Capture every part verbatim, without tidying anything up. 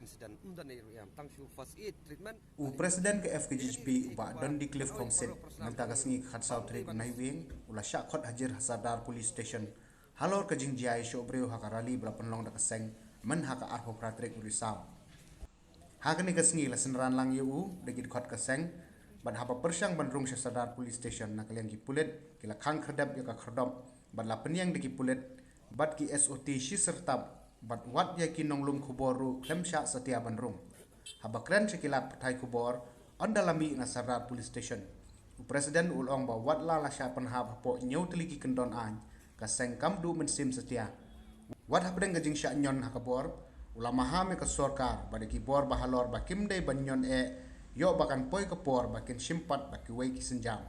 Incident, ym don ei ruh ïa, tang shu first aid treatment. U President ka F K J G P, u Bah Dondicliff Kongsit, mynta ka sngi ka khatsaw tarik u Naiwieng, u la shah khot hajir ha Sardar Police Station halor ka jingjia ïashah briew ha ka rally ba la pynlong da ka seng myn ha ka arphew phra tarik u Risaw. Ha kane ka sngi la synran lang ïa u da ki dkhot ka seng, bad haba pyrshang ban rung sha Sardar Police Station na ka liang ki pulit, ki la khang khyrdep ïa ka khyrdop, bad la pynïeng da ki pulit bad ki S O T shi syrtap, bad wat ïa ki nonglum khubor ruh khlem shah satia ban rung. Haba kren sha ki lad pathai khubor ynda la mih na Sardar Police Station, u President u la ong ba wat la la shah pynhap hapoh hynñiew tylli ki kyndon aiñ, ka seng kam duh mynsiem satia. Wat hapdeng ka jingshah ñion ha ka bor, u la maham ïa ka sorkar bad ïa ki bor bahalor ba kim dei ban ñion eh, ïoh ba kan poi ka por ba kin shim pat bad kiwei ki sienjam.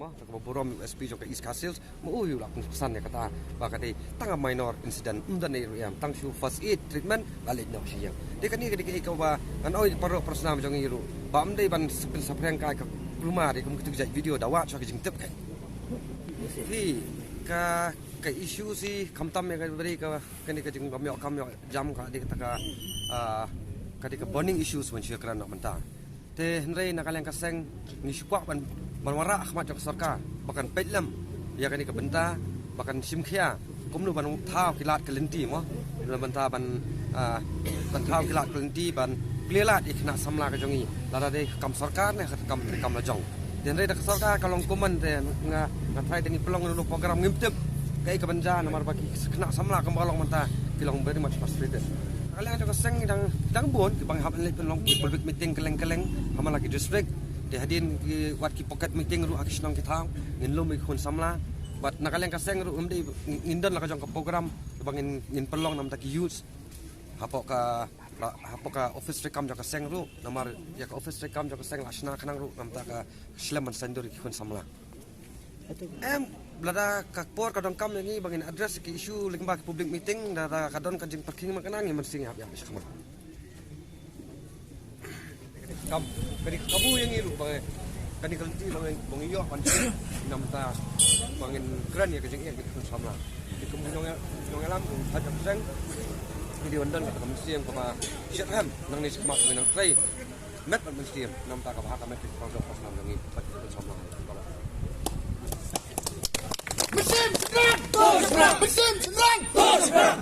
Mo, da kaba burom u S P jong ka East Khasi Hills, mo u ïa u la pynsan ïa kata ba ka dei tang ka minor incident, ym don ei ruh ïa, tang shu first aid treatment, la leit noh sha ïing. Te kane ka dei kaei kaba ngan ong ïa para para snam jong ngi ruh ba ym dei ban sa pynsaphriang kai ka kulmar ïa kum kito ki jait video da wad sha ka jingtip kai. Phi, ka ka issue shi khamtam ïa ka ba dei ka kane ka jingbym ïoh kam ïoh jam ka dei kata ka, ah, ka dei ka burning issues ban shu ïakren noh mynta. Te hynrei na ka liang ka seng ngi shu kwah ban, ban wanrah ha khmat jong ka sorkar ba kan peit lem ïa kane ka bynta, ba kan shim khia kumno ban thaw ki lad ki lynti mo, na bynta ban, ah, ban thaw ki lad ki lynti, ban plie lad ïa ki khynnah samla ka jong ngi, lada dei ka kam sorkar ne ka kam, ka kam la jong. Te hynrei da ka sorkar ka long kumne, te nga, nga tharai da ngi pynlong ïa une u program ngim tip kaei kaban jia, namar ba ki khynnah samla kumba long mynta ki long very much frustrated. Ka liang jong ka seng dang, dang bun kiba ngi hap leit pynlong ki public meeting kylleng kylleng ha man la ki district. Te hadien ki wat ki pocket meeting ruh ha ki shnong ki thaw, ngin lum ïa ki khun samla. Bad na ka liang ka seng ruh ngim dei, ngin don la ka jong ka program ba ngin, ngin pynlong namar ki youth hapoh ka, hapoh ka office treikam jong ka seng ruh, namar ïa ka office treikam jong ka seng la shna khnang ruh namar ka shlem ban saiñdur ïa ki khun samla. Em, lada ka por ka donkam ïa ngi ba ngin address ki issue lyngba ki public meeting, lada ka don ka jingpyrkhing ma kane, ngin mynsiem ïa, ïa, ïa, kam, ka dei ka kabu ïa ngi ruh ba kane ka lynti ba ngi, ba ngi ïoh ban shim namar ba ngin kren ïa ka jingeh ka jong ki khun samla. Te kum ki nongïalam, kum ka jong ka seng, ngi dei ban don kata ka mynsiem kaba shitrhem nangne shakhmat, ba ngin nang trei met bad mynsiem namar kaba ha ka met ka jong ka shnong jong ngi bad ki khun samla. Mynsiem shynrang! Mynsiem shynrang!